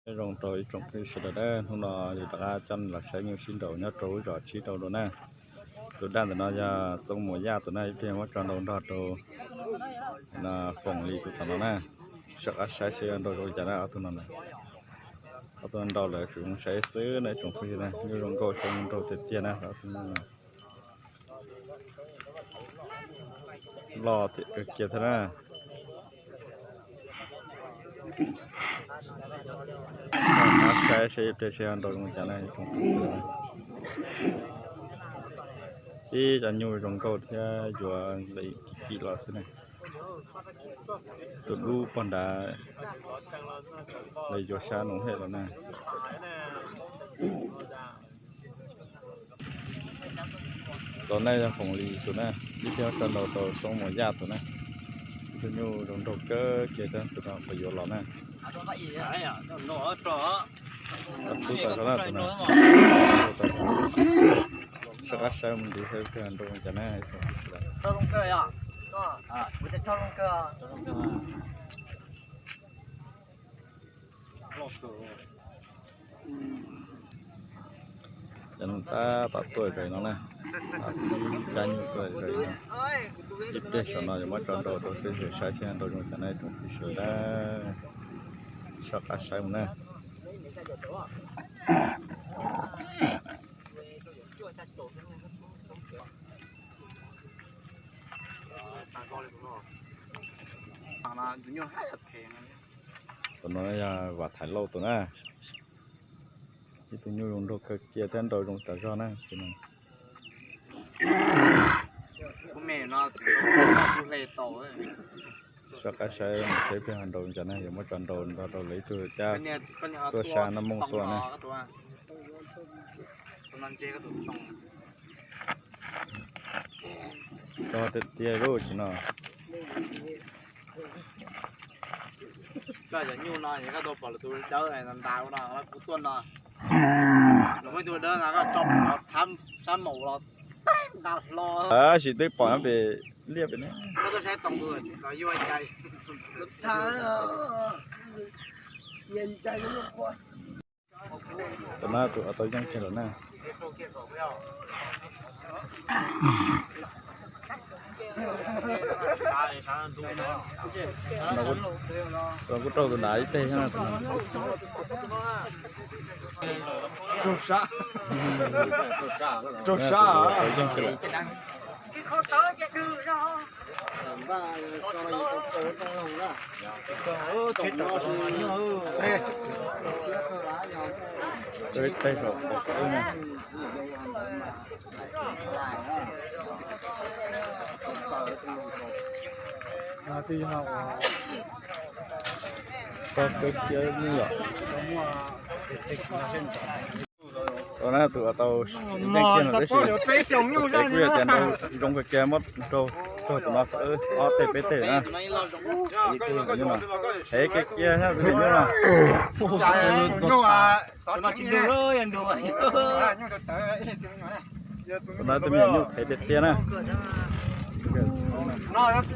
Nyob zoo rau ib tsoom phooj ywg sawv daws na, hnub no yus rov qab coj nej los saib nyuj sib nraus nyob rau lub zos Tsib Rau no na. Tus daj ntawm no yog Txoov Mus Yaj tus na, ib pliag muab tso nrau nrog rau Foom Lis tus tom no na. Soj qab saib seb nrau zoo li cas na ob tug no. Ob tug nrau lawv tsuas zoo saib xwb na ib tsoom phooj ywg na, nyuj zoo nkauj zoo nraug tiag tiag na. Loj tiag kawg kiag thiab na. Saib seb ib pliag seb nrau zoo li cas na. Ib cov nyuj zoo nkauj thiab yuav nqis kim los xwb na. Tus dub pog nrad lawv yuav sab nus hem los na. Tus no yog Foom Lis tus na, ib pliag tso nrau rau Txoov Mus Yaj tus na. Ib tug nyuj zoo nraug kawg kiag thiab tus no puas yuav los na. Xub tas zog na tus no. Soj qab saib mus nrau seb nrau zoo li cas na. Cov no tab tom tuaj zom zaws no na, tab tom cab nyuj tuaj zom zaws no. Ib pliag saum no yuav muab tso nrau rau peb sawv saib seb nrau zoo li cas na ib tsoom phooj ywg sawv daws. Soj qab saib mus na. Tus no yog Vam Thaiv Lauj tus na. Ib tug nyuj zoo nraug kawg kiag thiab nrau zoo tas zog na. Soj qab saib mus seb ib pliag nrau li cas na, yuav muab tso nrau nrog rau lawv ib tug cab tuaj sab Naj Mooj tuaj na. Rog tiag tiag lauj tsis no. Koj cov nyuj no es koj tau pom lawv tus dawb ntas no kuv tuaj no, lawv muaj ib tug dawb no koj tso sab maum los ntas hlo. Tab sis twb pom nyob pem liaj pem ne. Koj tuaj saib tau los yuav cai. Tus no tus uas tau yeej kiag lawm na. Kuv raug tus nrad ib teg. Raug sab. Raug sab. Teg saum qaum xwb na. Tus no tus uas tau yeej kiag no tab sis kuj yog tias nrau zoo kawg kiag muab raug tus no xwb ob teg peb teg na. Ib tug nyuj no hev kiag kiag thiab tus me nyuj no. Tus no tus me nyuj hev tiag tiag na. Tus no tus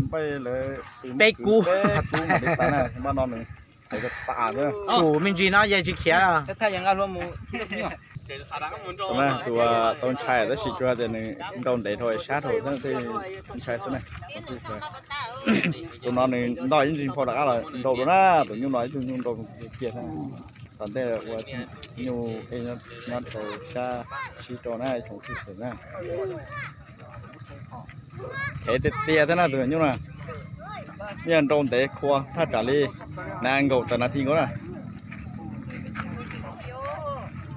npaj lawv peb kub mam li tas na, npaj no nws hev tas tas xwb. Tsum me ntsis no yog tsis khiav. Tus no tus uas tau ntshai tab sis tsuas tias nws nrau ntev dhau sab dhau xwb thiaj ntshai xwb na. Tus no nws ntoj ib ntsis nphau rov qab los nrau dua na, tus nyuj no ib tug nyuj nrau kiag xwb. Tom ntej ua nyuj ej nyob rau sab Tsib Rau na ib tsoom phooj ywg na. Hev tiag tiag thiab na tus nyuj na. Yeej nrau ntev khua thaj tsam li na nkaum tawm nas this nkaus na.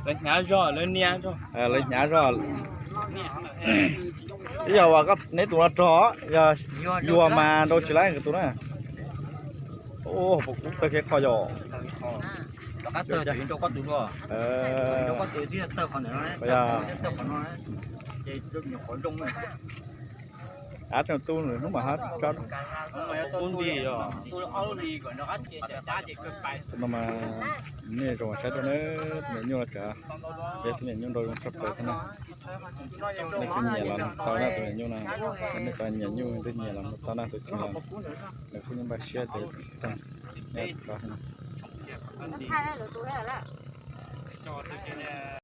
Lawv hnyav zog, lawv nias zog. Lawv hnyav zog. Ib yog uas koj neb tus no rog, yog yuag mas nrau tsis laib tus na. Ua puas kub tawg kiag qhov yog. Av tseem tu nws hnub mas hab tso. Tus no mas nej zoo saib rau na, tus me nyuj no cas, peb tus me nyuj nrau zoo tshaj plaws thiab na. Nej kuj nyiam los nug tau na tus me nyuam nyuj na, nej kuj nyiam los nug tau na tus tseem los, lawv kuj nyob npaj siab tias txog no.